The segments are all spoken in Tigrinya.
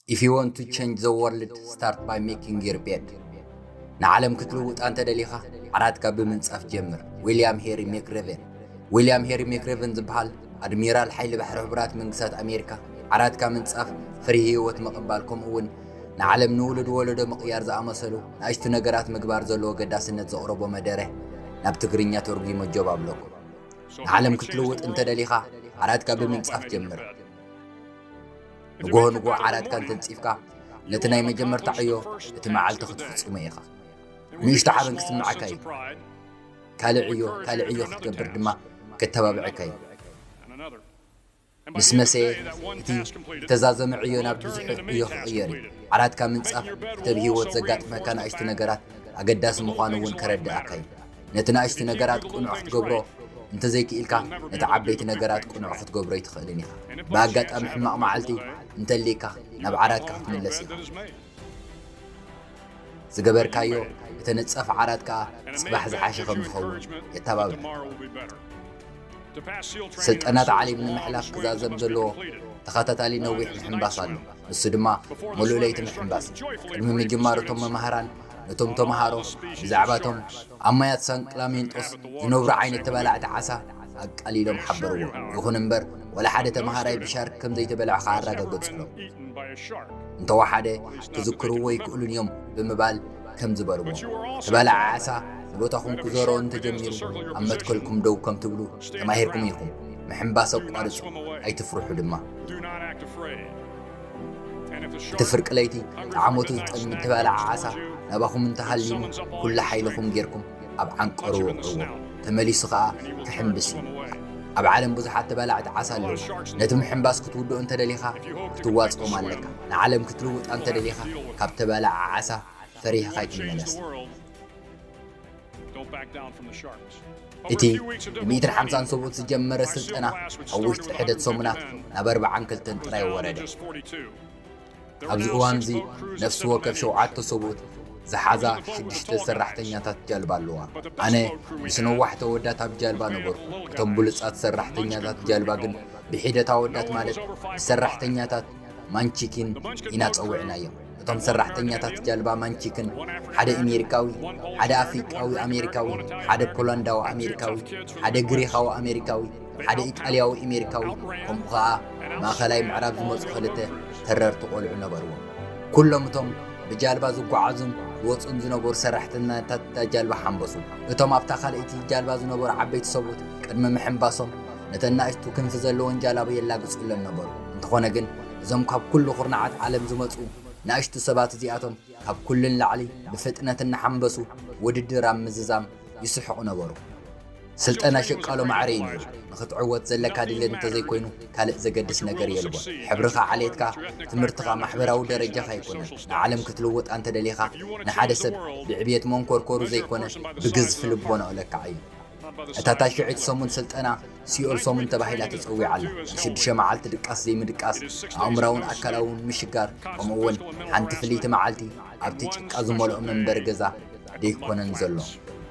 If you want to change the world, start by making your bed. ንዓለም ክትልውጣ እንተደሊኻ ዓራትካ ብምንጻፍ ጀምር። ዊልያም ሄሪ ሜክሬቨን። ዊልያም ሄሪ ሜክሬቨን ዝበሃል ኣድሚራል ሓይሊ ባሕሪ ሕቡራት መንግስታት ኣሜሪካ፣ ዓራትካ ምንጻፍ፣ ፍርሂ ህይወት ምቕባል፣ ከምኡ እውን ንዓለም ንውሉድ ወለዶ ምቕያር ዝኣመሰሉ ንኣሽቱ ነገራት ምግባር ዘለዎ ገዳስነት ዘቕረቦ መደረ ናብ ትግርኛ ተርጒመ ጀብ ኣብለኩም። ንዓለም ክትልውጥ እንተደሊኻ ዓራትካ ብምንጻፍ ጀምር። ንጎሆ ንጎ ዓራትካ እንተንጺፍካ ነቲ ናይ መጀመርታ ዕዮ እቲ መዓልቲ ክትፍጽሞ ኢኻ። ንእሽቶ ሓበን ክስምዓካ እዩ። ካልእ ዕዮ ካልእ ዕዮ ክትገብር ድማ ከተባብዐካ እዩ። ምስ መሰየ እቲ ዝተዛዘመ ዕዮ ናብ ብዙሕ ዕዮ ክቕየር እዩ። ዓራትካ ምንጻፍ እቲ ኣብ ህይወት ዘጋጥመካ ንኣሽቱ ነገራት ኣገዳሲ ምዃኑ እውን ከረድኣካ እዩ። ነቲ ንኣሽቱ ነገራት ቅኑዕ ክትገብሮ እንተዘይክኢልካ ነቲ ዓበይቲ ነገራት ቅኑዕ ክትገብሮ ኣይትኽእልን ኢኻ። ብኣጋጣሚ ሕማቕ መዓልቲ እንተልይካ ናብ ዓራትካ ክትምለስ ኢኻ። ዝገበርካዮ እተነጸፈ ዓራት ከኣ ጽባሕ ዝሓሸ ከም ዝኸውን የተባብዕ። ስልጠና ተዓሊም ንምሕላፍ ክዛዘም ዘለዎ ተኸታታሊ ነዊሕ ምሕንባስ ኣሎ። ንሱ ድማ ሙሉእ ለይቲ ምሕንባስ። ቅድሚ ምጅማር እቶም መማህራን ነቶም ተምሃሮ ብዛዕባቶም ኣብ ማያት ሳን ክላሜንጦስ ዝነብሩ ዓይነት ተባላዕቲ ዓሳ ኣቃሊሎም ሓበርዎ። ይኹን እምበር ወላ ሓደ ተምሃራይ ብሻርክ ከም ዘይተበልዐ ከኣረጋገጹሎም። እንተወሓደ ክዝክርዎ ይክእሉን እዮም ብምባል ከም ዝበርዎ። ተባላዒ ዓሳ ንቦታኹም ክዞሮ እንተጀሚሩ ኣብ መትከልኩም ደው ከም ትብሉ ተማሂርኩም ኢኹም። ምሕንባስ ኣቋርጹ፣ ኣይትፍርሑ ድማ። እቲ ፍርቂ ለይቲ ጣዕሞቱ ዝጠሚ ተባላዒ ዓሳ ናባኹም እንተሃሊሙ ኩሉ ሓይልኹም ጌርኩም ኣብ ዓንቀሩ ወቕዕዎ። ተመሊሱ ኸኣ ክሕንብስ እዩ። ኣብ ዓለም ብዙሓት ተባላዕቲ ዓሳ ኣለዉ። ነቲ ምሕንባስ ክትውድኦ እንተደሊኻ ክትዋጽኦም ኣለካ። ንዓለም ክትልውጣ እንተደሊኻ ካብ ተባላዒ ዓሳ ፈሪህኻ ኣይትመለስ። እቲ ብ150 ሰብኡት ዝጀመረ ስልጠና ኣብ ውሽጢ ሕደት ሰሙናት ናብ ኣርባዓን ክልተን ጥራይ ወረደ። ኣብዚ እዋን እዚ ነፍሲ ወከፍ ሸውዓተ ሰብኡት ዝሓዛ ሽዱሽተ ሰራሕተኛታት ጃልባ ኣለዋ። ኣነ ምስ ነዋሕቲ ኣወዳት ኣብ ጃልባ ነበርኩ። እቶም ብሉጻት ሰራሕተኛታት ጃልባ ግን ብሒደት ኣወዳት ማለት ብሰራሕተኛታት ማንቺኪን ኢና ጸዊዕናዮም። እቶም ሰራሕተኛታት ጃልባ ማንቺክን ሓደ ኣሜሪካዊ፣ ሓደ ኣፍሪቃዊ ኣሜሪካዊ፣ ሓደ ፖላንዳዊ ኣሜሪካዊ፣ ሓደ ግሪኻዊ ኣሜሪካዊ፣ ሓደ ኢጣልያዊ ኣሜሪካዊ፣ ከምኡ ኸኣ ማእኸላይ ምዕራብ ዝመጹ ክልተ ተረርቲ ቆልዑ ነበርዎም። ኩሎም እቶም ብጃልባ ዝጓዓዙን ዝወጹን ዝነበሩ ሰራሕተኛታት እታ ጃልባ ሓንበሱ። እቶም ኣብታ ካልኣይቲ ጃልባ ዝነበሩ ዓበይቲ ሰብኡት ቅድሚ ምሕንባሶም ነተን ናእሽቱ ክንፊ ዘለወን ጃላቡ የላግጹለን ነበሩ። እንተኾነ ግን እዞም ካብ ኩሉ ኩርናዓት ዓለም ዝመጹ ናእሽቱ ሰባት እዚኣቶም ካብ ኩሉ ንላዕሊ ብፍጥነት እናሓንበሱ ውድድር ኣብ ምዝዛም ይስሕቑ ነበሩ። ስልጠና ሸቃሎ ማዕረ እዩ ነይሩ። ንኽትዕወት ዘለካ ድሌት እንተዘይኮይኑ ካልእ ዘገድስ ነገር የልቦን። ሕብርኻ፣ ዓሌትካ፣ ትምህርትኻ፣ ማሕበራዊ ደረጃኻ ኣይኮነን። ንዓለም ክትልውጣ እንተደሊኻ ንሓደ ሰብ ብዕብየት መንኮርኮሩ ዘይኮነ ብግዝፊ ልቦናኡ ለካዕ እዩ። እታ ታሽዐይቲ ሰሙን ስልጠና ሲኦል ሰሙን ተባሂላ ተጸዊዓ ኣላ። ንሽዱሽተ መዓልቲ ድቃስ ዘይምድቃስ፣ ኣእምራውን ኣካላውን ምሽጋር፣ ከምኡ እውን ሓንቲ ፍልይቲ መዓልቲ ኣብቲ ጭቃ ዝመልኦ መንበሪ ገዛ ደይኮነን ዘሎ።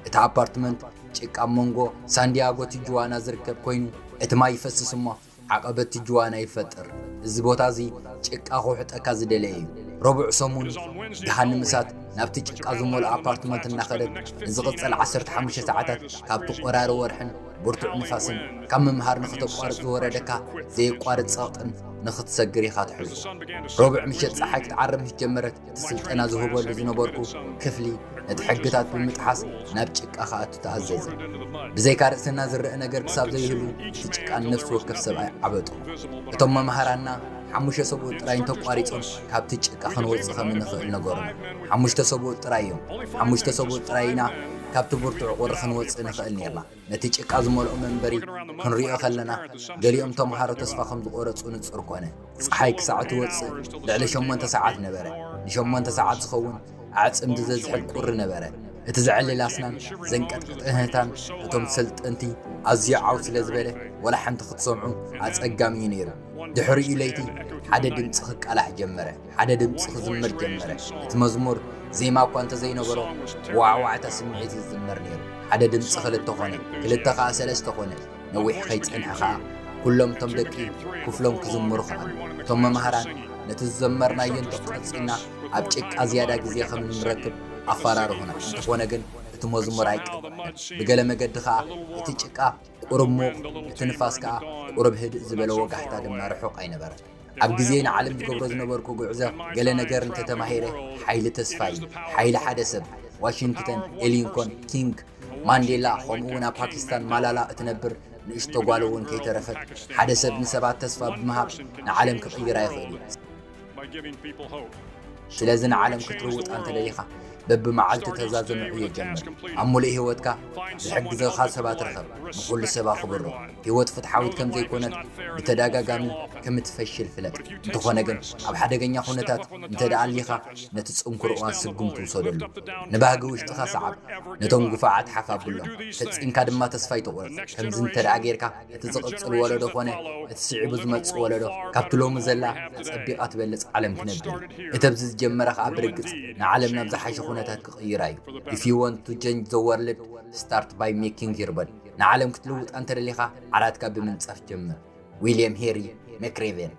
እቲ ኣፓርትመንት ጭቃ ኣብ መንጎ ሳንዲያጎ ትጅዋና ዝርከብ ኮይኑ እቲ ማይ ይፈስስ እሞ ዓቐበት ትጅዋና ይፈጥር። እዚ ቦታ እዚ ጭቃ ክውሕጠካ ዝደለየ እዩ። ረቡዕ ሰሙን ደሃን ንምሳት ናብቲ ጭቃ ዝመልኦ ኣፓርትመንት እናኸደት ንዝቕጽል ዓሰርተ ሓሙሽተ ሰዓታት ካብቲ ቆራሪ ወርሕን ብርቱዕ ንፋስን ካብ ምምሃር ንኽተቋርጽ ዝወረደካ ዘየቋርጽ ጸቕጥን ንኽትሰግር ኢኻ ትሕልፎ። ረቡዕ ምሸት ጸሓይ ክትዓርብ ምስ ጀመረት እቲ ስልጠና ዝህበሉ ዝነበርኩ ክፍሊ ነቲ ሕግታት ብምጥሓስ ናብ ጭቃ ክኣቱ ተኣዘዘ። ብዘይካ ርእስና ዝረአ ነገር ክሳብ ዘይህሉ እቲ ጭቃ ንነፍሲ ወከፍ ሰብኣይ ዓበጦ። እቶም መምሃራንና ሓሙሽተ ሰብኡት ጥራይ እንተቋሪጾም ካብቲ ጭቃ ክንወጽእ ከም እንኽእል ነገሩና። ሓሙሽተ ሰብኡት ጥራይ እዮም። ሓሙሽተ ሰብኡት ጥራይ ኢና ካብቲ ብርቱዕ ቁሪ ክንወጽእ ንኽእል ኔርና። ነቲ ጭቃ ዝመልኦ መንበሪ ክንሪኦ ከለና ገሊኦም ተምሃሮ ተስፋ ከም ዝቖረጹ ንጹር ኮነ። ጸሓይ ክሳዕ ትወጽእ ልዕሊ ሸሞንተ ሰዓት ነበረ። ንሸሞንተ ሰዓት ዝኸውን ኣዕጽምቲ ዘዝሕል ቁሪ ነበረ። እቲ ዘዕልል ኣስናን ዘንቀጥቅጥ እህህታን እቶም ሰልጠንቲ ኣዝዩ ዓው ስለ ዝበለ ወላ ሓንቲ ክትሰምዑ ኣጸጋሚ እዩ ነይሩ። ድሕሪኡ ለይቲ ሓደ ድምጺ ክቃላሕ ጀመረ። ሓደ ድምጺ ክዝምር ጀመረ። እቲ መዝሙር ዜማ እኳ እንተዘይነበሮ ብዋዕዋዕታ ስምዒት እዩ ዝዝመር ነይሩ። ሓደ ድምጺ ክልተ ኮነ፣ ክልተ ኸኣ ሰለስተ ኮነ። ነዊሕ ከይጸንሐ ኸኣ ኩሎም እቶም ደቂ ክፍሎም ክዝምሩ ከኣሉ። እቶም መማህራን ነቲ ዝዘመርናዮ እንተቐጺልና ኣብ ጭቃ ዝያዳ ግዜ ከም እንረክብ ኣፈራርሁና። እንተኾነ ግን እቲ መዝሙር ኣይቀጥዐን። ብገለ መገዲ ኸኣ እቲ ጭቃ ቁሩብ ሙቕ፣ እቲ ንፋስ ከኣ ቁሩብ ህድእ ዝበለ፣ ወጋሕታ ድማ ርሑቕ ኣይነበረን። ኣብ ግዜ ንዓለም ዝገብሮ ዝነበርኩ ጉዕዞ ገለ ነገር እንተተማሂረ ሓይሊ ተስፋ እዩ። ሓይሊ ሓደ ሰብ፣ ዋሽንግተን፣ ኤሊንኮን፣ ኪንግ፣ ማንዴላ፣ ከምኡ እውን ኣብ ፓኪስታን ማላላ እትነብር ንእሽቶ ጓል እውን ከይተረፈት፣ ሓደ ሰብ ንሰባት ተስፋ ብምሃብ ንዓለም ክቕይራ ይኽእል እዩ። ስለዚ ንዓለም ክትልውጣ እንተደሊኻ በብመዓልቲ ተዛዘመ ዕዮ ጀምር። ኣብ ሙሉእ ህይወትካ ዝሕግዘኻ ሰባት ርኸብ፣ ንኹሉ ሰብ ኣኽብሮ። ህይወት ፍትሓዊት ከም ዘይኮነት ብተደጋጋሚ ከም እትፈሽል ፍለጥ። እንተኾነ ግን ኣብ ሓደገኛ ኩነታት እንተ ደኣ ኣሊኻ ነቲ ጽንኩር እዋን ስጉምቲ ውሰደሉ። ንባህጊ ውሽጥኻ ሰዓብ፣ ነቶም ግፉዓት ሓፍ ኣብሎም። ፈጺምካ ድማ ተስፋ ኣይትቑረጽ። ከምዚ እንተ ደኣ ጌርካ እቲ ዝቕጽል ወለዶ ኾነ እቲ ስዒቡ ዝመጽእ ወለዶ ካብቲ ሎሚ ዘላ ኣጸቢቓ ትበልጽ ዓለም ክነብር። እቲ ኣብዚ ዝጀመረ ከኣ ብርግጽ ንዓለም ናብ ዝሓሸ ኩነታት ክቕይራ እዩ። If you want to change the world, start by making your bed። ንዓለም ክትልውጣ እንተደሊኻ ዓራትካ ብምንጻፍ ጀምር። ዊልያም ሄሪ መክሬቨን።